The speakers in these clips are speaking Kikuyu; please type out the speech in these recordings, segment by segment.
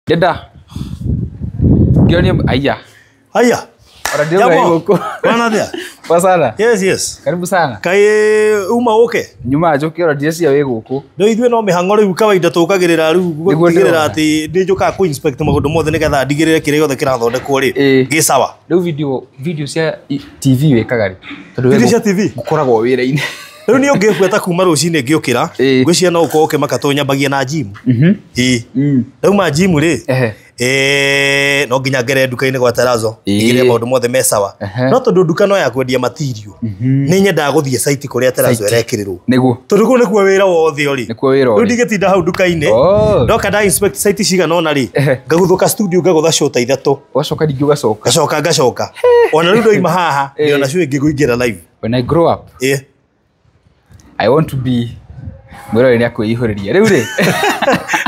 Ndenda ngionie aya. Haya. Ora ndio gũkũ. Bwana atia? Poa sana. Yes. Karibu sana. Kaĩ uma ũke? Nyuma njoke ora ndirecia wĩ gũkũ. Rĩu ithuĩ no mĩhang'o rĩu kawaida tũkagĩrĩra rĩu Nĩguo gũtigĩrĩra ndĩrona. atĩ nĩ njũkaga kũ inspect maũndũ mothe nĩgetha ndigĩrĩre kĩrĩa gĩothe kĩrathondekwo rĩ Ĩĩ. gĩ sawa. Rĩu video cia TV wĩkaga rĩ? Tondũ Video cia TV? Gũkoragwo wĩra-inĩ. Rĩu niĩ ũngĩbuata kuma rũcinĩ ngĩũkĩra Ĩĩ. ngwĩciria no ũkorwo ũkĩmaka tondũ nyambagia na gym. Ĩĩ. Ndauma gym rĩ Ehe. No nginya ngere nduka-inĩ gwa Terazo Ĩĩ. ndigĩrĩre maũndũ mothe me sawa. Ehe. No tondũ nduka no ya kwendia material nĩ nyendaga gũthiĩ site kũrĩa Terazo Site. ĩrekĩrĩrwo. Nĩguo. Tondũ kũu nĩkuo wĩra wothe ũrĩ. Nĩkuo wĩra Rĩu ũrĩ. ndingĩtinda hau nduka-inĩ. Oh. Ndoka nda inspect site cigana ũna rĩ Ehe. ngaguthũka studio ngagũtha show ta ithatũ Ũgacoka ningĩ ũgacoka. ngacoka ngacoka ona rĩu ndoima haha Ĩĩ. ndĩona show ĩngĩ kũingĩra live. When I grow up, Ĩĩ. I want to be mwĩrore nĩ akwĩihũrĩria. Rĩu rĩ.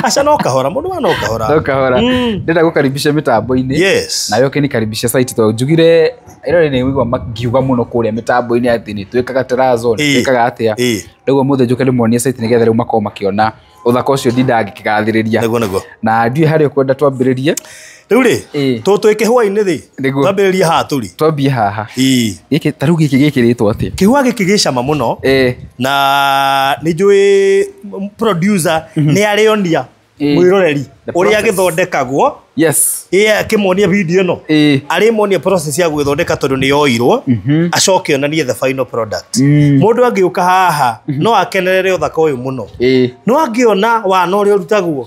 Aca no kahora mũndũ wa no kahora. No kahora. Ndĩrenda gũkaribisha mĩtambo-inĩ. Yes. Nawe ũkĩnikaribisha site tondũ njugire ĩrore nĩ wĩigua makiuga mũno kũrĩa mĩtambo-inĩ atĩ nĩ twĩkaga terazo, nĩ Ĩĩ. twĩkaga atĩa. Ĩĩ. Rĩu ũmũthĩ njũke ndĩmonie site nĩgetha rĩu makorwo makĩona ũthaka ũcio ndindaga ngĩkĩgathĩrĩria. Nĩguo nĩguo. Na ndiũĩ harĩa ũkwenda twambĩrĩrie. Rĩu rĩ Ĩĩ. tũ twĩ kĩhũa-inĩ rĩ Nĩguo. twambĩrĩrie haha tũrĩ. Twambie haha. Ĩĩ. Gĩkĩ ta rĩu gĩkĩ gĩkĩrĩtwo atĩa? Kĩhũa gĩkĩ gĩ cama mũno Ĩĩ. na nĩ njũĩ producer nĩ arĩonia Ĩĩ. mwĩroreri The ũrĩa process. gĩthondekagwo. Yes. Ĩĩ akĩmuonia video ĩno Ĩĩ. arĩmonia process ya gũgĩthondeka tondũ nĩ yoirwo acoke onanie the final product. Mũndũ angĩũka haha no akenerere ũthaka ũyũ mũno. Ĩĩ. No angĩona wana ũrĩa ũrutagwo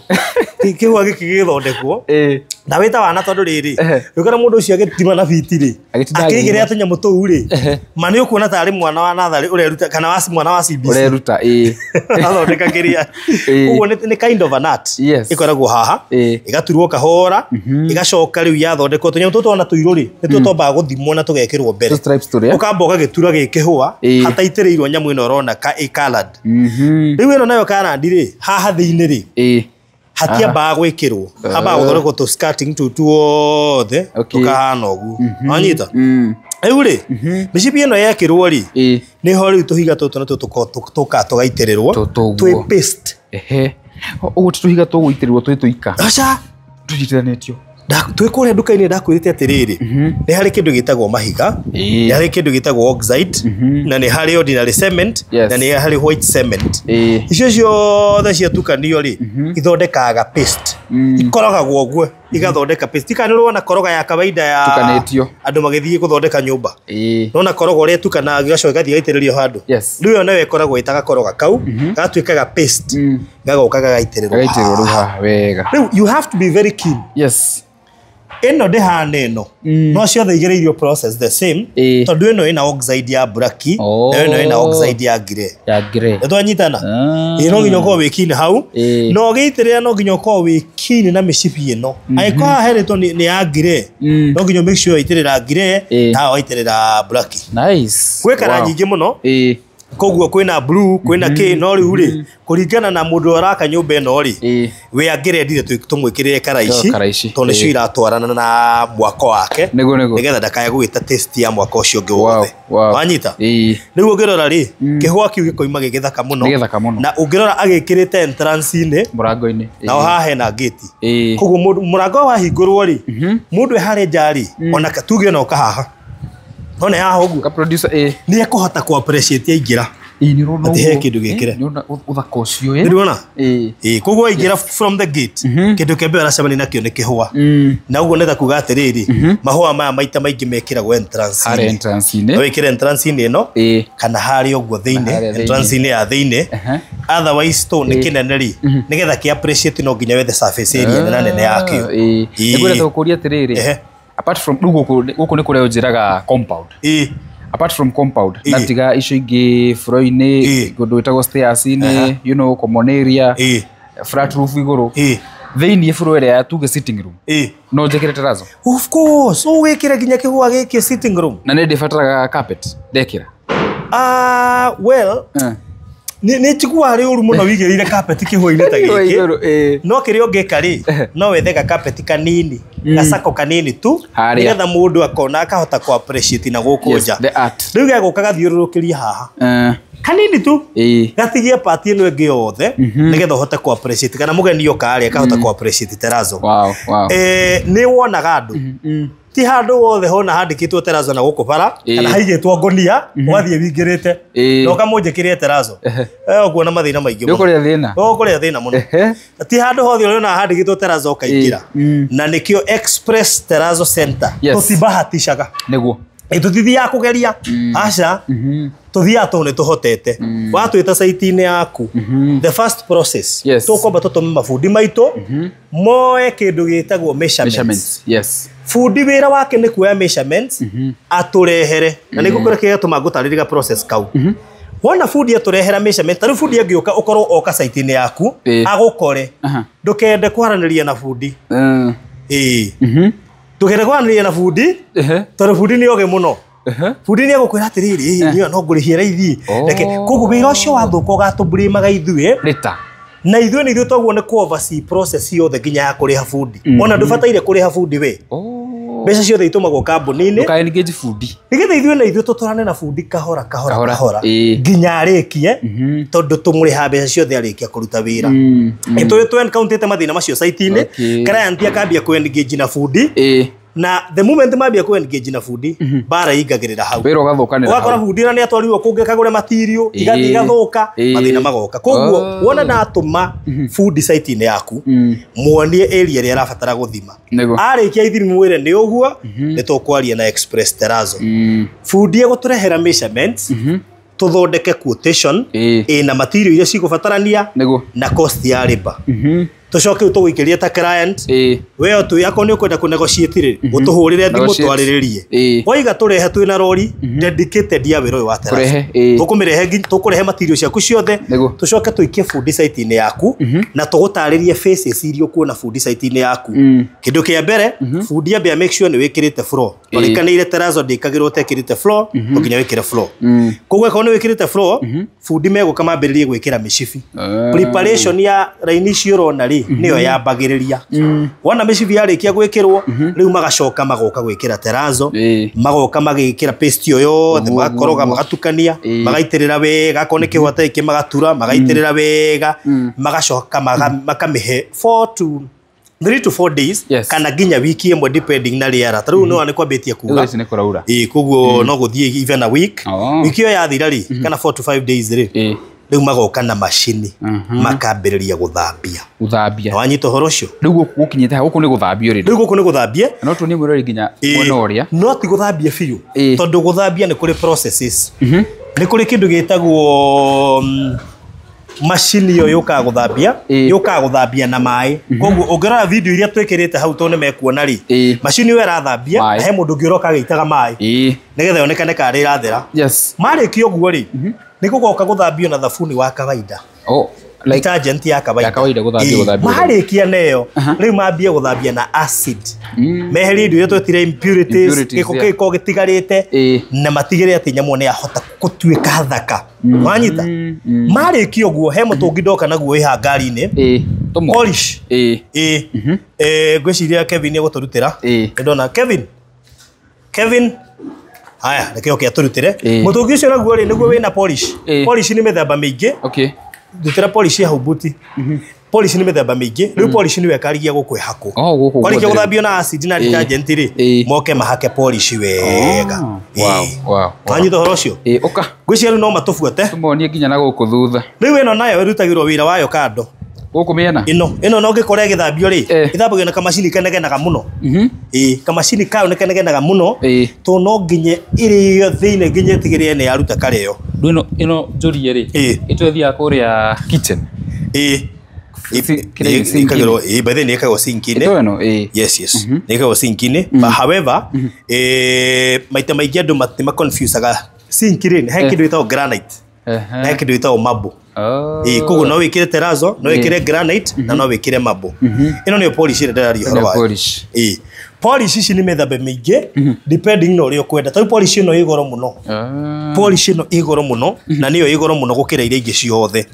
kĩhũa gĩkĩ gĩgĩthondekwo Ĩĩ. na wĩta wana tondũ rĩrĩ Ehe. ũkora mũndũ ũcio agĩtima na biti rĩ Agĩtinda akĩigĩrĩra agĩthima. tũnyamũ tũu rĩ Ehe. ma nĩ ũkuona tarĩ mwana wa natharĩ ũreruta kana wa mwana wa CBC Ũreruta. Ĩĩ. athondeka kĩrĩa Ĩĩ. ũguo nĩ kind of an art Yes. ĩkoragwo haha Ĩĩ. ĩgaturwo kahora ĩgacoka rĩu yathondekwo tũnyamũ tũtũ twana tũirũ rĩ nĩtuo twambaga gũthimwo na tũgekĩrwo mbere Tũ stripes tũrĩa. ũkamba ũgagĩtura gĩkĩhũa Ĩĩ. hataitĩrĩirwo nyamũ ĩno ũrona ka ĩ colored. Rĩu ĩno nayo colored rĩ haha thĩinĩ rĩ Ĩĩ. hatiambaga gwĩkĩrwo hambaga gũthondekwo tũ skirting tũu tuothe Okay. tũkahana ũguo wanyita Mm. rĩu rĩ mĩcibi ĩno yekĩrwo rĩ Ĩĩ. nĩho rĩu tũhiga tũtũ natũo tũkaga tũgaitĩrĩrwo Tũtũ ũguo. twĩ paste. Ehe. Ũguo ti tũhiga tũgũitĩrĩrwo twĩ tũika. Aca Tũnyitithanĩtio. Twĩ kũrĩa nduka-inĩ ndakwĩrĩte atĩrĩrĩ nĩ harĩ kĩndũ gĩtagwo mahiga Ĩĩ. nĩ harĩ kĩndũ gĩtagwo oxide na nĩ harĩ ordinary cement Yes. na nĩ harĩ white cement. Ĩĩ. Icio ciothe ciatukanio rĩ ithondekaga paste ikorogagwo ũguo igathondeka paste tikana nĩ ũrona koroga ya kawaida ya Tukanĩtio. andũ magĩthiĩ gũthondeka nyũmba Ĩĩ. nona koroga ũrĩa ĩtukanaga ĩgacoka ĩgathiĩ ĩgaitĩrĩrio handũ. Yes. Rĩu ĩyo nayo ĩkoragwo ĩtaga koroga kau gatuĩkaga paste gagoka gagaitĩrĩrwo Gagaitĩrĩrwo rĩu haha. haha wega. Rĩu you have to be very keen. Yes. Ĩno ndĩhana ĩno no ciothe igereirio process the same Ĩĩ. tondũ ĩno ĩna oxide ya black Oh. na ĩno ĩna oxide ya grey. Ya grey. Nĩ twanyitana? Ah. Ĩĩ no nginya ũkorwo wĩ keen hau Ĩĩ. na ũgĩitĩrĩra no nginya ũkorwo wĩ keen na mĩcibi ĩno angĩkorwo haha herĩtwo nĩ ya grey no nginya make sure waitĩrĩra grey Ĩĩ. na haha waitĩrĩra black. Nice. Gwĩ kara Wow. nyingĩ mũno Ĩĩ. koguo kwĩna blue kwĩna kĩ no rĩu rĩ kũringana na mũndũ ũrĩa ũraka nyũmba ĩno rĩ Ĩĩ. we angĩrendire tũmwĩkĩrĩre kara ici Kara ici, tondũ nĩcio ĩĩ. iratwarana na mwako wake Nĩguo nĩguo. nĩgetha ndakae gũgĩta taste ya mwako ũcio ũngĩ Wow. wothe. Wow. Wanyita? Ĩĩ. Rĩu ũngĩrora rĩ kĩhũa kĩu gĩkoima gĩ gĩthaka mũno Nĩ gĩthaka mũno. na ũngĩrora agĩkĩrĩte entrance-inĩ Mũrango-inĩ. nao haha hena gate. Ĩĩ. Koguo mũrango ũyũ wahingũrwo rĩ mũndũ e harĩa nja rĩ ona tuge ona ũka haha ona haha ũguo Ka producer ĩĩ. nĩ ekũhota kũ appreciate aingĩra Ĩĩ nĩ ũrona Atĩ he ũguo. kĩndũ gĩkĩre. Ĩĩ, nĩ ũrona ũthaka ũcio ĩ. Nĩũrona? Ĩĩ. Ĩĩ koguo waingĩra from the gate kĩndũ kĩa mbere ũracemania nakĩo nĩ kĩhũa na ũguo nĩ ta kuga atĩrĩrĩ mahũa maya maita maingĩ mekĩragwo entrance Harĩa entrance-inĩ. no wĩkĩre entrance-inĩ ĩno Ĩĩ. kana harĩa ũguo thĩinĩ Harĩa thĩinĩ. entrance-inĩ ya thĩinĩ Ehe. otherwise to nĩ kĩnene rĩ nĩgetha kĩ appreciate no nginya wethe surface area nene na nene yakĩo. Ĩĩ. Ĩĩ. Nĩngwenda gũkũria atĩrĩrĩ. Ehe. Apart from rĩu gũkũ nĩ kũrĩa ũnjĩraga compound. Ĩĩ. Apart from compound na Ĩĩ. tiga icio ingĩ floor-inĩ Ĩĩ. kũndũ gwĩtagwo stairs-inĩ you know common area Ĩĩ. flat roof igũrũ Ĩĩ. thĩinĩ floor ĩrĩa ya tuge sitting room Ĩĩ. no njĩkĩre terazo Of course ũgwĩkĩra nginya kĩhũa gĩkĩ sitting room. na nĩ ndĩbataraga carpet ndekĩra. Ah, well nĩ njiguaga rĩ ũru mũno wĩigĩrĩire carpet kĩhũa-inĩ ta gĩkĩ Igũrũ, ĩĩ. no kĩrĩa ũngĩka rĩ no wethe ga carpet kanini gacako kanini tu Harĩa. nĩgetha mũndũ akona akahota kũ appreciate na gũkũ Yes, nja the art. rĩu gegũka gathiũrũrũkĩrie haha Kanini tu. Ĩĩ. Gatigie part ĩno ĩngĩ yothe nĩgetha ũhote ku appreciate kana mũgeni oka harĩa akahota ku appreciate terrazzo. Wow, wow. Nĩ wonaga andũ ti handũ wothe hona handĩkĩtwo terrazzo na gũkũ bara Ĩĩ. kana haigĩtwo ngonia ũgathiĩ wingĩrĩte Ĩĩ. na ũkamũnjĩkĩrie terrazzo. Ũkuona mathĩna maingĩ Nĩ ũkũrĩa thĩna. Ũkũrĩa thĩna mũno. Ehe. Ti handũ hothe ũrĩona handĩkĩtwo terrazzo ũkaingĩra. Ĩĩ. Na nĩkĩo Express Terrazzo Center Yes. tũtibahatishaga. Nĩguo. Tũtithiaga kũgeria aca, tũthiaga tondũ nĩ tũhotete. Watwĩta site-inĩ yaku, the first process, Yes. tũkwamba tũtũme mabundi maitũ moe kĩndũ gĩtagwo measurements. Measurements. Yes. Bundi wĩra wake nĩ kuoya measurements atũrehere, na nĩ ngũkũra kĩrĩa gĩatũma ngũtarĩria process kau. Wona bundi atũrehera measurement, ta rĩu bundi angĩũka ũkorwo oka site-inĩ yaku Ĩĩ. agũkore, Aha. ndũkende kwaranĩria na bundi. Ĩĩ. Ndũkende kwaranĩria na bundi Ehe. tondũ bundi nĩ ogĩ mũno. Ehe. Bundi nĩ egũkwĩra atĩrĩrĩ, niĩ no ngũrĩhie raithi. Oh. Reke koguo wĩra ũcio wathũka ũgatũburĩmaga ithuĩ, Rĩta. na ithuĩ nĩ ithuĩ toguo nĩ kũ oversee process yothe nginya ya kũrĩha bundi. Ona ndũbataire kũrĩha bundi we, Oh. mbeca ciothe itũmagwo kambuni-inĩ Ndũka engage bundi. nĩgetha ithuĩ na ithuĩ tũtwarane na bundi kahora kahora Kahora. kahora Ĩĩ. nginya arĩkie, tondũ tũmũrĩha mbeca ciothe arĩkia kũruta wĩra. Nĩ tũrĩ tũ encounterĩte mathĩna macio site-inĩ. Okay. Client akambia kũ engage na bundi, Ĩĩ. na the moment mambia kũ engage na bundi, mbara ingagĩrĩra hau. Wĩra ũgathũkanĩra Ũgakora hau. bundi ĩra nĩ atwarirwo kũngĩ kagũre material, Ĩĩ. igathiĩ igathũka, Ĩĩ. mathĩna magoka. Koguo Oh. wona ndatũma bundi site-inĩ yaku, muonie area ĩrĩa arabatara gũthima. Nĩguo. Arĩkia ithimi mwĩre nĩ ũguo, nĩ tũkwaria na Express Terrazzo. Bundi egũtũrehera measurements, tũthondeke quotation Ĩĩ. ĩna material iria cigũbatarania Nĩguo. na cost ya labor. Tũcoke rĩu tũgũikĩrie ta client, Ĩĩ. we tu akorwo nĩ ũkwenda kũ negotiate rĩ, ũtũhũrĩre thimũ Negotiate. twarĩrĩrie. Ĩĩ. Waiga tũrehe twĩna rori dedicated ya wĩra ũyũ wa terrazzo. Kũrehe, ĩĩ. Tũkũmĩrehe tũkũrehe material ciaku ciothe, Nĩguo. tũcoke tũikie bundi site-inĩ yaku na tũgũtarĩrie phases iria ũkuona bundi site-inĩ yaku. Kĩndũ kĩa mbere, bundi ambe make sure nĩ wĩkĩrĩte floor. Twarĩkanĩire terrazzo ndĩkagĩrwo ũtekĩrĩte floor, no nginya wĩkĩre floor. Koguo akorwo nĩ wĩkĩrĩte floor, bundi megũka mambĩrĩrie gwĩkĩra mĩcibi. Preparation ya raini ici ũrona rĩ, nĩyo yambagĩrĩria. Wona mĩcibi yarĩkia gwĩkĩrwo, rĩu magacoka magoka gwĩkĩra terrazzo, Ĩĩ. magoka magĩkĩra paste ĩyo yothe, Ũguo, magakoroga, ũguo. magatukania, Ĩĩ. magaitĩrĩra wega, akorwo nĩ kĩhũa ta magatura, magaitĩrĩra wega, magacoka makamĩhe 4 to 3 to 4 days Yes. kana nginya wiki ĩmwe depending na rĩera. Ta rĩu nĩwona nĩ kwambĩtie Rĩu kuura. thaa ici nĩ kũraura. Ĩĩ, koguo no gũthiĩ even a week. Oh. Wiki ĩyo yathira rĩ, kana 4 to 5 days rĩ, Ĩĩ. rĩu magoka na macini makambĩrĩria gũthambia. Gũthambia. Na wanyita ũhoro ũcio? Rĩu gũkũ gũkinyĩte ha gũkũ nĩ gũthambio rĩ. Rĩu gũkũ nĩ gũthambie. No tuonie mwĩrori nginya Ĩĩ, mwena ũrĩa. no ti gũthambia biũ, Ĩĩ. tondũ gũthambia nĩ kũrĩ processes. Nĩ kũrĩ kĩndũ gĩtagwo macini ĩyo yũkaga gũthambia, Ĩĩ. yũkaga gũthambia na maĩ. Koguo ũngĩrora video iria twĩkĩrĩte hau tondũ nĩ mekuona rĩ, Ĩĩ. macini ĩyo ĩrathambia Maĩ. na he mũndũ ũngĩ ũroka agĩitaga maĩ Ĩĩ. nĩgetha yonekane karĩ ĩrathera. Yes. Marĩkia ũguo rĩ, nĩ gũgoka gũthambio na thabuni wa kawaida, Oh, like detergent ya kawaida. Ya kawaida gũthambia, Ĩĩ. gũthambia. Marĩkia neyo rĩu mambie gũthambia na acid, meherie indo iria twetire impurities, Impurities, gĩko yeah. kĩngĩkorwo gĩtigarĩte, Ĩĩ. na matigĩrĩre atĩ nyamũ nĩ yahota gũtuĩka thaka. Wanyita? Marĩkia ũguo he mũtũngi ndoka naguo wĩ haha ngari-inĩ. Ĩĩ. Tũmũ. Polish. Ĩĩ. Ĩĩ. Ngwĩciria Kevin nĩegũtũrutĩra. Ĩĩ. Nĩndona Kevin. Kevin. Haya, reke oke atũrutĩre. Ĩĩ. Mũtũngi ũcio naguo rĩ, nĩguo wĩna polish. Ĩĩ. Polish nĩ mĩthemba mĩingĩ. Okay. Ndutĩra polish ya hau buti. Polish nĩ mĩthemba mĩingĩ. Rĩu polish nĩyo ĩkarigia gũkwĩhakwo. Oh, gũkũ Warĩkia guothe rĩu. gũthambio na acid na Ĩĩ. detergent rĩ, Ĩĩ. moke mahake polish wega. Oh, Ĩĩ. wow, wow, wow. Wanyita ũhoro ũcio? Ĩĩ, ũka. Ngwĩciria rĩu no matũbuate. Tũmonie nginya na gũkũ thutha. Rĩu ĩno nayo ĩrutagĩrwo wĩra wayo kando. Gũkũ mĩena. Ĩno no ũngĩkora ĩgĩthambio rĩ, Eh. ĩthambagio na kamacini kenegenaga mũno. Ĩĩ, kamacini kayo nĩ kenegenaga mũno, Ĩĩ. tondũ no nginya ĩrĩo thĩinĩ nginya ĩtigĩrĩre nĩ yaruta karĩo. Rĩu ĩno njũrie rĩ. Ĩĩ. Ĩtũ ĩthiaga kũrĩa kitchen. Ĩĩ. Kĩrĩa sink-inĩ. Ĩkagĩrwo, ĩĩ, by the way nĩ ĩkagĩrwo sink-inĩ. Ĩtũ ĩno, ĩĩ. Yes, yes. Nĩ ĩkagĩrwo sink-inĩ. But however, maita maingĩ andũ nĩ maconfusaga sink rĩ, he kĩndũ gĩtagwo granite na he kĩndũ gĩtagwo marble. Oh. Ĩĩ, koguo no wĩkĩre terrazzo, no wĩkĩre granite na no wĩkĩre marble. Ĩno nĩyo polish ĩrĩa ndĩraria ũhoro Ĩno wayo. polish. Ĩĩ. Polish ici nĩ mĩthemba mĩingĩ depending na ũrĩa ũkwenda. Ta rĩu polish ĩno ĩ goro mũno. Polish ĩno ĩ goro mũno na nĩyo ĩ goro mũno gũkĩra iria ingĩ ciothe.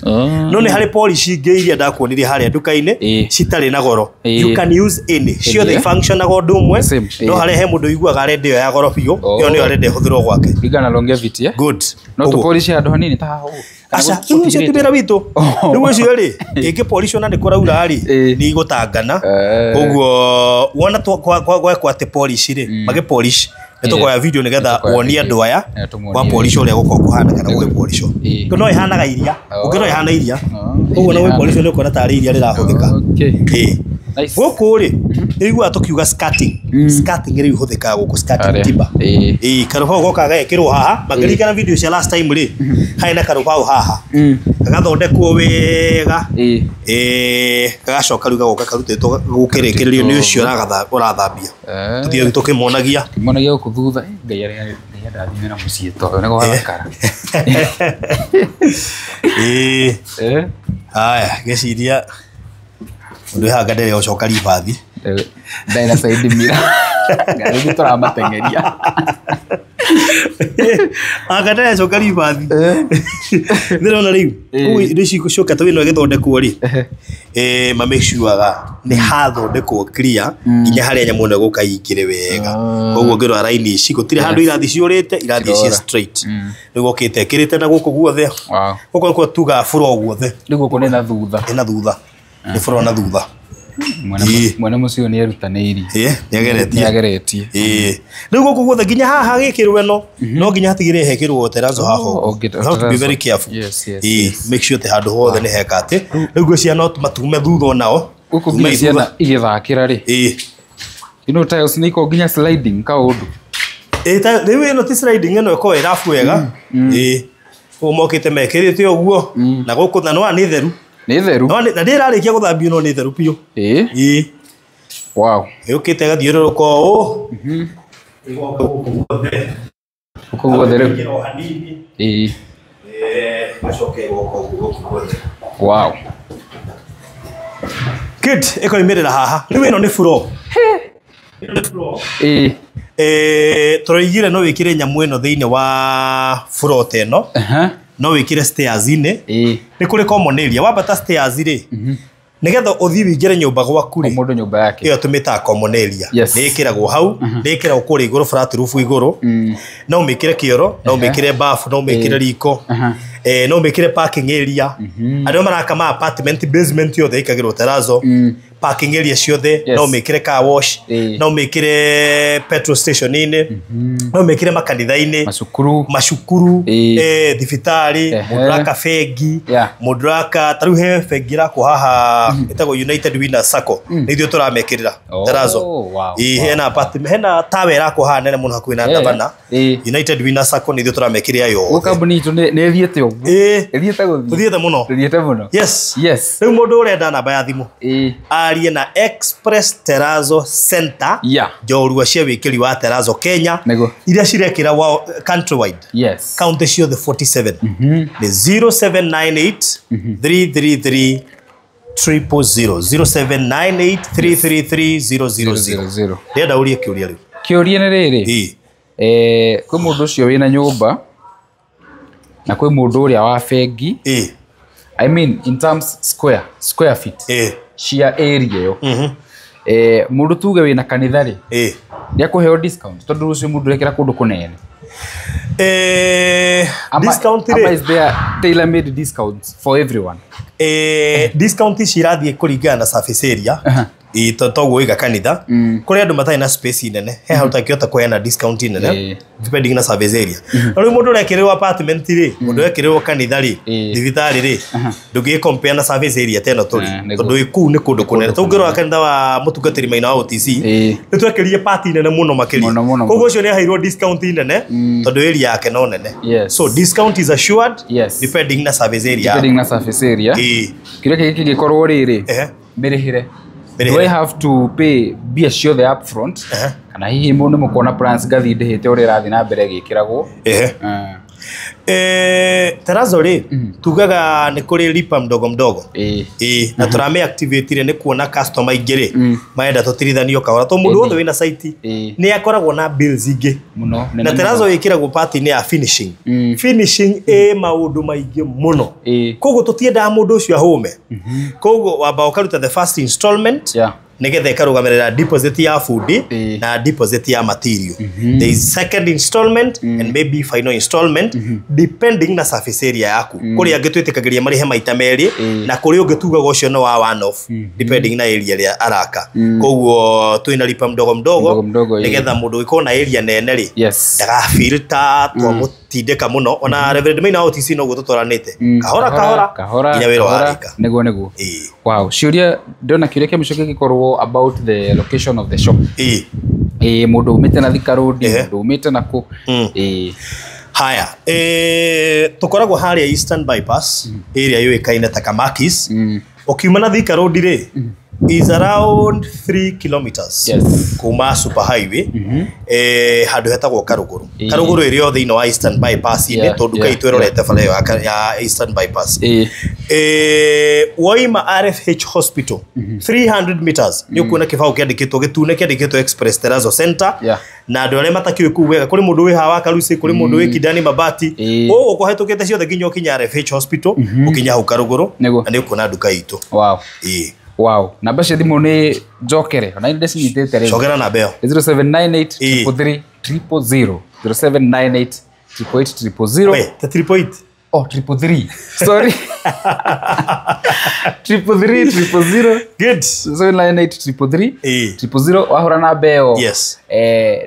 No nĩ harĩ polish ingĩ iria ndakuonirie harĩa nduka-inĩ citarĩ na goro. You can use any. Ciothe ifunctionaga ũndũ ũmwe. Same, No harĩa he mũndũ ũiguaga arenda ĩyo ya goro biũ, ĩyo nĩyo arenda ĩhũthĩrwo gwake. Kũringana na longevity, eh? Good. No Ũguo. tũpolish handũ hanini ta haha ũguo. Kana Aca, rĩu ũcio ti wĩra witũ. Rĩu ũcio rĩ, ĩngĩpolishwo na nĩ kũraura rĩ, nĩ igũtangana. Koguo wona gwekwo atĩ polish rĩ, magĩpolish, nĩ tũkoya video nĩgetha Nĩtũkoya wonie video. andũ aya Tũmonie. wa polish ũrĩa gũkorwo kũhana kana gũgĩpolishwo. No ĩhanaga iria, ũngĩ no ĩhana iria. Koguo na gũgĩpolishwo nĩ ũkuona tarĩ iria rĩrahũthĩka. Nice. Gũkũ rĩ, nĩ ũiguaga tũkiuga skirting. Skirting rĩu ĩhũthĩkaga gũkũ, skirting Harĩa. timber. Karũbaũ goka gagekĩrwo haha. Makĩririkana video cia last time rĩ, harĩ na karũbaũ haha. Gagathondekwo wega. Gagacoka rĩu gagoka karutĩtwo gũkĩrĩkĩrĩrio nĩ ũcio ũrathambia. Tũthiĩ rĩu tũkĩmonagia. Kĩmonagia gũkũ thutha. Ngai Ngai andathime na mũciĩ ta ũyũ nĩ gwathakara. Haya, ngĩciria ũndũ wĩ haha ndarĩ gũcoka ribathi. Ndarĩ na side mirror. Ngari ithuĩ tũramatengeria. Anga ndarĩ acoka ribathi. Ndĩrona rĩu. Koguo indo ici cioka ta ĩno ĩgĩthondekwo rĩ, ma make sure nĩ hathondekwo clear nginya harĩa nyamũ ĩno ĩgũka ĩingĩre wega. Koguo ngĩrora raini ici gũtirĩ handũ irathiĩ ciũrĩte, irathiĩ ciĩ straight. Rĩu okĩte ĩkĩrĩte na gũkũ guothe. Gũkũ nĩkuo tugaga floor guothe. Rĩu gũkũ nĩ na thutha. Nĩ na thutha. Nĩ floor na thutha. Mwene mũciĩ ũyũ nĩ erutanĩirie. Nĩ ageretie. Nĩ ageretie. Rĩu gũkũ guothe nginya haha hagĩkĩrwo ĩno, no nginya hatigĩrĩre hekĩrwo terrazzo haha ũguo. You have to be very careful. Make sure atĩ handũ hothe nĩ heka atĩ. Rĩu ngwĩciria no matume thutha onao. Gũkũ nginya ciana igĩthakĩra rĩ. You know tiles nĩ ikoragwo nginya sliding kaũndũ. Rĩu ĩno ti sliding, ĩno ĩkoragwo ĩ rabu wega. Ũguo mokĩte mekĩrĩte ũguo. Na gũkũ na nĩwona nĩ theru. Nĩ theru. Na ndĩrarĩkia gũthambio no nĩ theru biũ. Wow. Yũkĩte ĩgathiũrũrũka ũũ. Ĩgoka gũkũ guothe. Gũkũ guothe rĩu. Ĩkĩra o hanini. Ĩgacoka ĩgoka ũguo gũkũ guothe. Wow. Good, ĩkoimĩrĩra haha. Rĩu ĩno nĩ floor. Ĩno nĩ floor. Tũroigire no wĩkĩre nyamũ ĩno thĩinĩ wa floor ta ĩno. No wĩkĩre stairs-inĩ. Nĩ kũrĩ common area. Wambata stairs rĩ, nĩgetha ũthiĩ wĩingĩre nyũmba gwaku rĩ, Mũndũ nyũmba yake. ĩyo tũmĩtaga common area. Nĩ ĩkĩragwo hau, nĩ ĩkĩragwo kũrĩa igũrũ flat roof igũrũ. No ũmĩkĩre kĩoro, no ũmĩkĩre bafu, no ũmĩkĩre riko. No ũmĩkĩre parking area. Arĩa maraka ma apartment basement yothe ĩkagĩrwo terrazzo. Parking area ciothe, no ũmĩkĩre car wash, no ũmĩkĩre petrol station-inĩ, no ũmĩkĩre makanitha-inĩ, Macukuru. macukuru, thibitarĩ, mũndũ ũraka bengi, mũndũ ũraka, ta rĩu he bengi ĩrakwo haha ĩtagwo United Winners Sacco, nĩ ithuĩ tũramekĩrĩra terrazzo. Hena apartment, hena tower ĩrakwo haha nene mũno hakuhĩ na Ndavana. United Winners Sacco nĩ ithuĩ tũramekĩrĩra yothe. Gũkũ kambuni itũ nĩ ĩthiĩte ũguo. Ĩthiĩte gũthiĩ. Tũthiĩte mũno. Tũthiĩte mũno. Yes. Yes. Rĩu mũndũ ũrenda namba ya thimũ arie na Express Terrazzo Center, njorua cia wĩkĩri wa terrazzo Kenya, iria cirekĩra countrywide. County ciothe 47. Nĩ 0798 333 000. 0798 333 000. Ndĩrenda ũrie kĩũria rĩu. Kĩũria nĩ rĩrĩ. Kwĩ mũndũ ũcio wĩna nyũmba na kwĩ mũndũ ũrĩa wa bengi. I mean in terms square feet cia area ĩyo. Mũndũ tuge wĩna kanitha rĩ, nĩ akũheo discount tondũ ũcio mũndũ ũrekĩra kũndũ kũnene. Discount rĩ? Ama is there tailor made discounts for everyone? Discount ici irathiĩ kũringana na surface area. Toguo iga kanitha. Kũrĩ andũ matarĩ na space nene, he handũ ũtangĩhota kũheana discount nene, depending na surface area. No rĩu mũndũ ũrekĩrĩrwo apartment rĩ, mũndũ ũrekĩrĩrwo kanitha rĩ, thibitarĩ rĩ, ndũngĩ compare na surface area ta ĩno tũrĩ. Tondũ kũu nĩ kũndũ kũnene. Tũngĩrora kanitha wa mũtungatĩri Maina wa OTC, nĩ twekĩrire part nene mũno makĩria. Koguo ũcio nĩ aheirwo discount nene, tondũ area yake no nene. So discount is assured, depending na surface area. Depending na surface area. Kĩrĩa kĩngĩ kĩngĩkorwo rĩrĩ, mĩrĩhĩre. Do I have to pay mbia ciothe up front? Kana hihi mũndũ nĩ mũkuona plans ngathi ndĩhĩte ũrĩa ĩrathiĩ na mbere ĩgĩkĩragwo? Terrazzo rĩ, tugaga nĩ kũrĩ lipa mdogo mdogo. Ĩĩ. Ĩĩ, na tũrame activate nĩ kuona customer aingĩ rĩ marenda tũtirithanio kahora, tondũ mũndũ wothe wĩna site nĩ akoragwo na bills ingĩ. Mũno. Na terrazzo ĩkĩragwo part-inĩ ya finishing. Finishing ĩ maũndũ maingĩ mũno. Koguo tũtiendaga mũndũ ũcio ahũme. Koguo wamba ũkaruta the first installment, nĩgetha ĩkarũgamĩrĩra deposit ya bundi na deposit ya material. There is second installment and maybe final installment, depending na surface area yaku. Kũrĩ angĩ twĩtĩkagĩria marĩhe maita merĩ, na kũrĩ ũngĩ tugaga ũcio nĩ wa one off, depending na area ĩrĩa araka. Koguo twĩna lipa mdogo mdogo, Mdogo mdogo, ĩĩ. nĩgetha mũndũ ũgĩkorwo na area nene rĩ, ndagafeel ta twamũtindĩka mũno. Ona Reverend Maina wa OTC noguo tũtwaranĩte, kahora kahora, kahora, nginya wĩra kahora. warĩka. Nĩguo. Wow, ciũria, ndĩrona kĩũria kĩa mũico gĩgĩkorwo about the location of the shop. Ĩĩ, mũndũ umĩte na Thika Road, mũndũ umĩte na kũ? Ĩĩ. Haya, tũkoragwo harĩa Eastern Bypass, area yũĩkaine ta Kamakis. Ũkiuma na Thika Road rĩ, is around 3 kilometers kuma super highway, handũ hetagwo Karũgũrũ. Karũgũrũ ĩrĩ o thĩinĩ wa Eastern Bypass inĩ, tondũ nduka itũ ĩrorete bara ĩyo ya Eastern Bypass. Woima RFH Hospital 300 meters, nĩ ũkuona kĩbaũ kĩandĩkĩtwo gĩtune, kĩandĩkĩtwo Express Terrazzo Center. Na andũ arĩa matakĩũĩ kũu wega, kũrĩ mũndũ wĩ haha wa Karuci, kũrĩ mũndũ wĩ Kidani Mabati, ũguo kũhetũkĩte ciothe nginya ũkinya RFH Hospital, ũkinya hau Karũgũrũ, na nĩ ũkuona nduka itũ. Ĩĩ. Wow, namba cia thimũ nĩ njokere, ona nĩ ndĩcinyitĩte rĩu. Cokera namba ĩyo. 0798 333 000, 0798 888 000. We, ta 3.8. Oh, 333, sorry, 333 000. Good. 798 333 000. Wahũra namba ĩyo,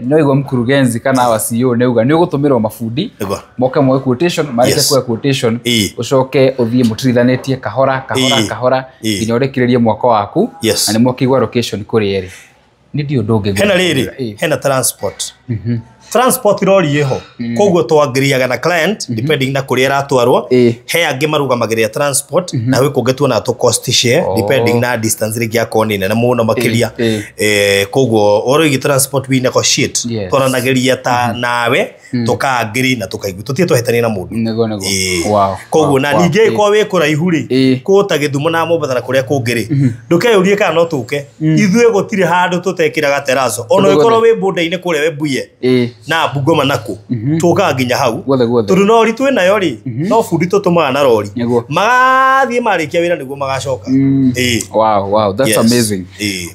no igua mkurugenzi kana wa CEO nĩ uga nĩ ũgũtũmĩrwo mabundi moke moe quotation, marĩkie kuoya quotation, ũcoke ũthiĩ mũtirithanĩtie kahora kahora, kahora nginya ũrĩkĩrĩrie mwaka waku. Na nĩ mwakĩigua location kũrĩ erĩ, nĩ ndiũ ũndũ ũngĩ. Hena rĩrĩ, hena transport rori ĩho, koguo twangiriaga na client depending na kũrĩa ĩratwarwo. He angĩ marũgamagĩrĩra transport, na gwĩ kũngĩ tuonaga tũ cost share, depending na distance rĩngĩ akorwo nĩ nene mũno makĩria. Koguo ũhoro wĩgiĩ transport we negotiate, twaranagĩria ta nawe, tũkaangiri na tũkaigua tũtirĩ twahĩtania na mũndũ. Nĩguo. Koguo na ningĩ ĩkorwo wĩ kũraihu rĩ, kũ ta Gĩthumo na Mombatha na kũrĩa kũngĩ rĩ, ndũkeyũrie kana no tũke. Ithuĩ gũtirĩ handũ tũtekĩraga terrazzo, ona Guothe. ũngĩkorwo wĩ border-inĩ kũrĩa Webuye na Bungoma nakũ, tũkaga nginya hau. Guothe guothe. Tondũ rori twĩ nayo rĩ, no bundi tũtũmaga na rori, magathiĩ marĩkia wĩra nĩguo magacoka. Wow, that's amazing.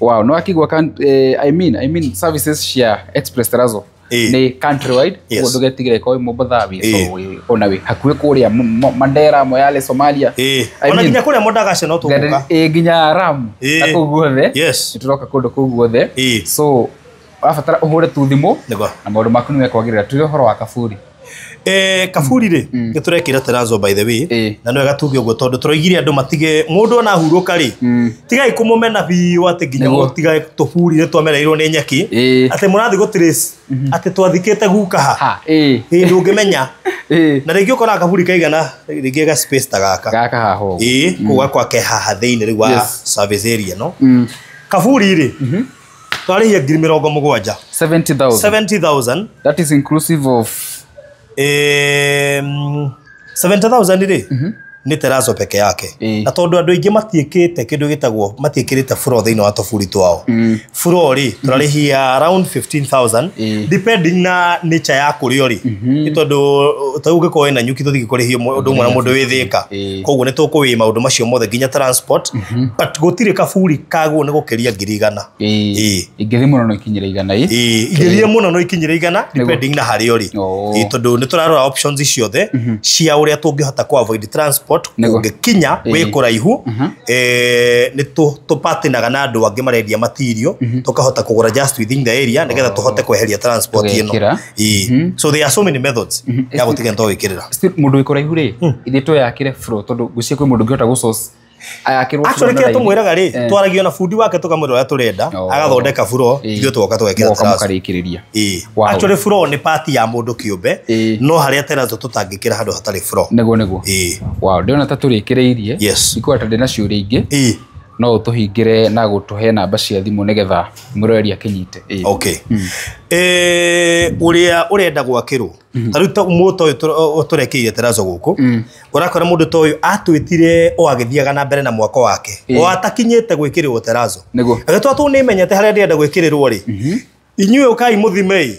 Wow, no akigwa kan, I mean services cia Express Terrazzo nĩ countrywide. Ũguo ndũgetigĩre ko wĩ Mombatha, wĩ so ona wĩ hakuhĩ kũrĩa Mandera, Moyale, Somalia. I Ona mean, nginya kũrĩa Modagashe no tũgũka. Ĩĩ, nginya Ramu na kũu guothe. Nĩ tũroka kũndũ kũu guothe. So ũrabatara ũhũre tu thimũ na maũndũ maku nĩ mekwagĩrĩra. Tuge ũhoro wa kaburi. Kaburi rĩ, nĩ tũrekĩra terrazzo, by the way. Na nĩ wega tuge ũguo, tondũ tũroigire andũ matige mũndũ ona hurũka rĩ, tigai kũmũmena biũ atĩ nginya mũtige tũburi nĩ twamereirwo nĩ nyeki, atĩ mũrathiĩ gũ trace atĩ twathikĩte guka ha. Ha, ĩĩ. Ĩĩ, ndũngĩmenya. Na rĩngĩ ũkoraga kaburi kaigana rĩngĩ ga space ta gaka. Gaka haha ũguo. Ĩĩ, kũu gakwa ke haha thĩinĩ rĩu wa service area. No kaburi rĩ, twarĩhia 70,000. 70,000. 70,000. That is inclusive of? 70,000 rĩ, nĩ terrazzo peke yake. Na tondũ andũ aingĩ matiĩkĩte kĩndũ gĩtagwo, matiĩkĩrĩte floor thĩinĩ wa tũburi twao, floor rĩ, tũrarĩhia around 15,000, depending na nature ya kũrĩa ũrĩ. Nĩ tondũ ta rĩu ũngĩkorwo wĩna nyuki, tũthiĩ kũrĩhia ũndũ ũmwe na mũndũ wĩ Thĩka. Koguo nĩ tũkũwĩ maũndũ macio mothe nginya transport, but gũtirĩ kaburi kagwo nĩ gũkĩria 100,000. Ingĩthiĩ mũno no ikinyĩre 100, ĩ? Ĩĩ, ingĩthiĩ mũno no ikinyĩre 100, depending na harĩa ũrĩ. Ĩĩ, tondũ nĩ tũrarora options ciothe cia ũrĩa tũngĩhota ku avoid transport. Kũngĩkinya wĩ kũraihu, nĩ tũpatinaga na andũ angĩ marendia material, tũkahota kũgũra just within the area nĩgetha tũhote kweheria transport ĩno. Tũgekĩra. Ĩĩ. So there are so many methods ya gũtiga nĩ Still, mũndũ wĩ kũraihu rĩ, ithuĩ tweyakĩre floor, tondũ ngwĩciria kwĩ mũndũ ũngĩhota gũ source ayakĩrwo floor Actually, na kĩrĩa raithi. tũmwĩraga rĩ, twaragia na bundi wake, tũkamwĩra ũrĩa tũrenda, agathondeka floor, ithuĩ tũgoka tũgekĩra Mũgoka terrazzo. mũkarĩkĩrĩria. Ĩĩ. Actually, floor nĩ part ya mũndũ kĩũmbe, no harĩa terrazzo tũtangĩkĩra handũ hatarĩ floor. Nĩguo. Ĩĩ. Wow, ndĩrona ta tũrĩkĩrĩirie. Ikuona ta ndĩna ciũria ingĩ. No ũtũhingĩre na gũtũhe namba cia thimũ nĩgetha mwĩroreri akĩnyite. Okay. Ũrĩa ũrenda gwakĩrwo ta rĩu ta mũndũ ta ũyũ tũrekeire terrazzo gũkũ, ũrakora mũndũ ta ũyũ atwĩtire o agĩthiaga na mbere na mwako wake, o atakinyĩte gwĩkĩrĩrwo terrazzo. Agĩtwa tũ nĩmenyete harĩa ndĩrenda gwĩkĩrĩrwo rĩ, inyuĩ ũkai mũthimei,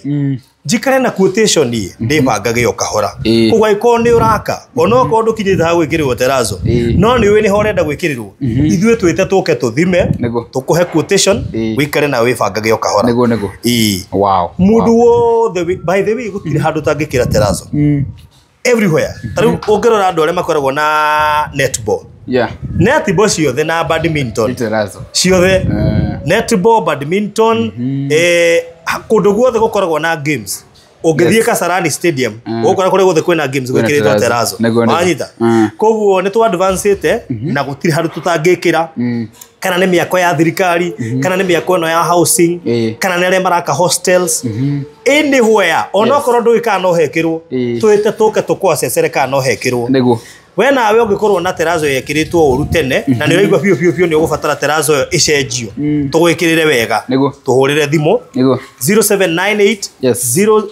njikare na quotation ĩ ndĩbangage o kahora. Koguo angĩkorwo nĩ ũraka onokorwo ndũkinyĩte ha gwĩkĩrĩrwo terrazzo, no nĩ ũĩ nĩho ũrenda gwĩkĩrĩrwo, ithuĩ twĩte tũke tũthime, tũkũhe quotation, wĩikare na wĩbangage o kahora. Nĩguo. Wow. Mũndũ wothe, by the way, gũtirĩ handũ ũtangĩkĩra terrazzo. Everywhere. Ta rĩu ũngĩrora andũ arĩa makoragwo na netball. Netball ciothe na badminton. Ciothe. Netball, badminton, kũndũ guothe gũkoragwo na games. Ũngĩthiĩ Kasarani Stadium, ũgũkora kũrĩa guothe kwĩna games gwĩkĩrĩtwo terrazzo. Wanyita? Koguo nĩ tũ advance-ĩte na gũtirĩ handũ tũtangĩkĩra. Kana nĩ mĩako ya thirikari, kana nĩ mĩako ĩno ya housing, kana nĩ arĩa maraka hostels. Anywhere, onokorwo ndũĩ kana no hekĩrwo, twĩte tũke tũkũacecere kana no hekĩrwo. We nawe ũngĩkorwo na terrazzo yekĩrĩtwo ũru tene na nĩ ũraigua biũ biũ biũ nĩ ũgũbatara terrazzo ĩyo ĩcenjio, tũgwĩkĩrĩre wega, tũhũrĩre thimũ 0798 0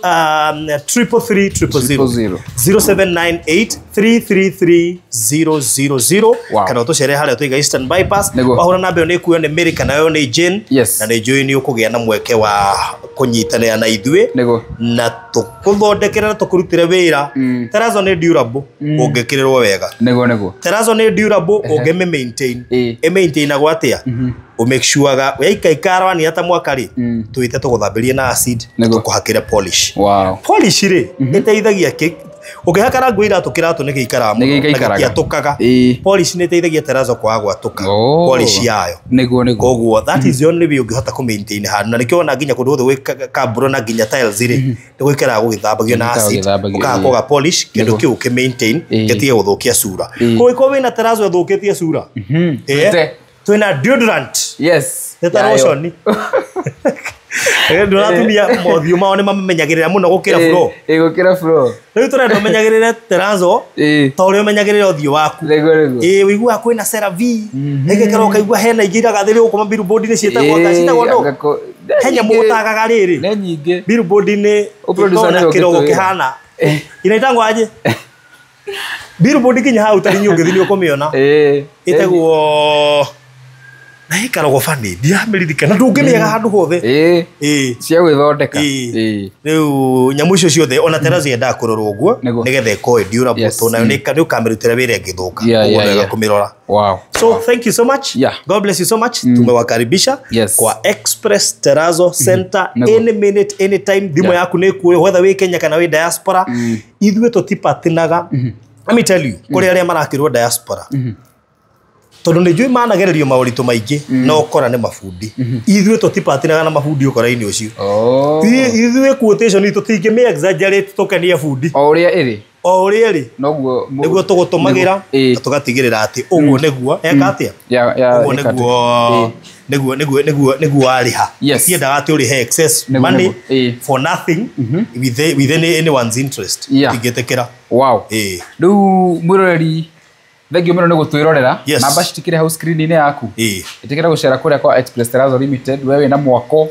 333 000 0798 333 000, kana ũtũcere harĩa tũiga Eastern Bypass. Wahũra namba ĩyo nĩ ĩkuoyo nĩ Mary kana yo nĩ Jane, na nĩ njũĩ nĩ ũkũgĩa na mweke wa kũnyitanĩra na ithuĩ na tũkũthondekere na tũkũrutĩre wĩra. Terrazzo nĩ durable ũngĩkĩrĩrwo wega. Nĩguo. Terrazzo nĩ durable ũngĩmĩ maintain. Ĩ maintainagwo atĩa? Ũ make sure ga yaikaikara ta mwaka rĩ, twĩte tũgũthambĩrie na acid, tũkũhakĩre polish. Polish rĩ ĩteithagia kĩ? Ũngĩhaka rangi wa iratũ, kĩratũ nĩ gĩikaraga mũno na gĩtiatũkaga. Polish nĩ ĩteithagia terrazzo kwaga gwatũka. Polish yayo. Nĩguo. Koguo that is the only way ũngĩhota kũ maintain handũ, na nĩkĩo wona nginya kũndũ guothe gwĩ kamburo na nginya tiles rĩ, nĩ gũikaraga gũgĩthambagio na acid, ũkahakwo ga polish, kĩndũ kĩu ũkĩ maintain gĩtige gũthũkia cura. Koguo ĩkorwo wĩna terrazzo ĩthũkĩtie cura, twĩna deodorant. Nĩ ta lotion. Ndũra atumia mothiũ mao nĩ mamenyagĩrĩra mũno gũkĩra floor. Gũkĩra floor. Rĩu tũrenda ũmenyagĩrĩre terrazzo ta ũrĩa ũmenyagĩrĩra ũthiũ waku. Ũiguaga kwĩna CeraVe, ĩgekera ũkaigua hena ingĩ iragathĩrĩrio gũkũ billboard-inĩ ciĩtagwo ndũ? He nyamũ ũtagaga rĩrĩ. Nĩ nyingĩ. Billboard-inĩ ĩkoragwo na kĩrogo kĩhana. Inaitangwo aje? Billboard nginya hau tarĩ ũngĩthiĩ nĩ ũkũmĩona. Ĩtagwo na ĩkaragwo bani, ndiramĩririkana, ndũngĩmĩaga handũ hothe. Cia gwĩthondeka. Rĩu nyamũ icio ciothe ona terrazzo yendaga kũrorwo ũguo nĩgetha ĩkorwo ĩ durable, tondũ nayo nĩ ũkamĩrutĩra wĩra ĩngĩthũka. Ũguo nĩ wega kũmĩrora. So thank you so much. God bless you so much. Tumewakaribisha kwa Express Terrazzo Center. Any minute, anytime. Thimũ yaku nĩ ĩkuoywo whether wĩ Kenya kana wĩ diaspora. Ithuĩ tũtipatinaga. Let me tell you, kũrĩ arĩa marakĩrwo diaspora, tondũ nĩ njũĩ managererio maũritũ maingĩ na ũkora nĩ mabundi. Ithuĩ tũtipatinaga na mabundi ũkora-inĩ ũcio. Ithuĩ quotation itũ tũtingĩmĩ exaggerate tũkenie bundi. O ũrĩa ĩrĩ. O ũrĩa ĩrĩ. Nĩguo tũgũtũmagĩra na tũgatigĩrĩra atĩ ũguo nĩguo eka atĩa? Ũguo nĩguo warĩha. Tiendaga atĩ ũrĩhe excess money for nothing within anyone's interest. Tingĩtĩkĩra. Wow. Rĩu mwĩroreri, thengio mũno nĩ gũtwĩrorera. Namba citikĩrĩ hau screen-inĩ yaku. Ĩtĩkĩra gũcera kũrĩa kwa Express Terrazzo Limited, we wĩna mwako,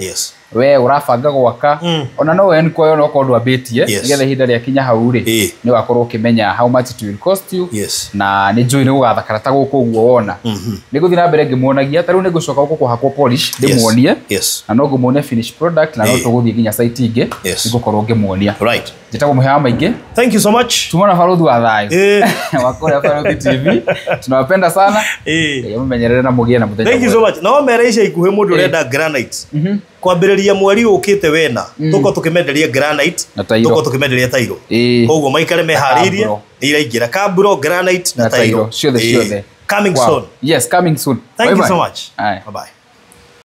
we ũrabanga gwaka, ona no we nĩkuoyo no korwo ndwambĩtie, nĩgetha ihinda rĩakinya hau rĩ, nĩ ũgakorwo ũkĩmenya how much it will cost you, na nĩ njũĩ nĩ gũgathakara ta gũkũ ũguo wona. Nĩ ngũthiĩ na mbere ngĩmuonagia, ta rĩu nĩ ngũcoka gũkũ kũhakwo polish, ndĩmuonie, na no ngũmuonia finished product, na no tũgũthiĩ nginya site ingĩ, nĩ ngũkorwo ngĩmuonia. Njĩtagwo Mũhĩa wa Maingĩ. Thank you so much. Tumona Barũthi wa Thayũ. Wa kũrĩa Barũthi TV. Tunawapenda sana. Ngai amũmenyerere na mũgĩe na mũthenya Thank you so much. No mere ica ikuhĩ mũndũ ũrenda granite. Kwambĩrĩria mweri ũkĩte wena, tũkorwo tũkĩmenderia granite, tũkorwo tũkĩmenderia tairo. Koguo maikare meharĩirie, nĩ iraingĩra kamburo, granite na tairo. Ciothe ciothe. Coming soon. Yes, coming soon. Thank you so much. Bye bye.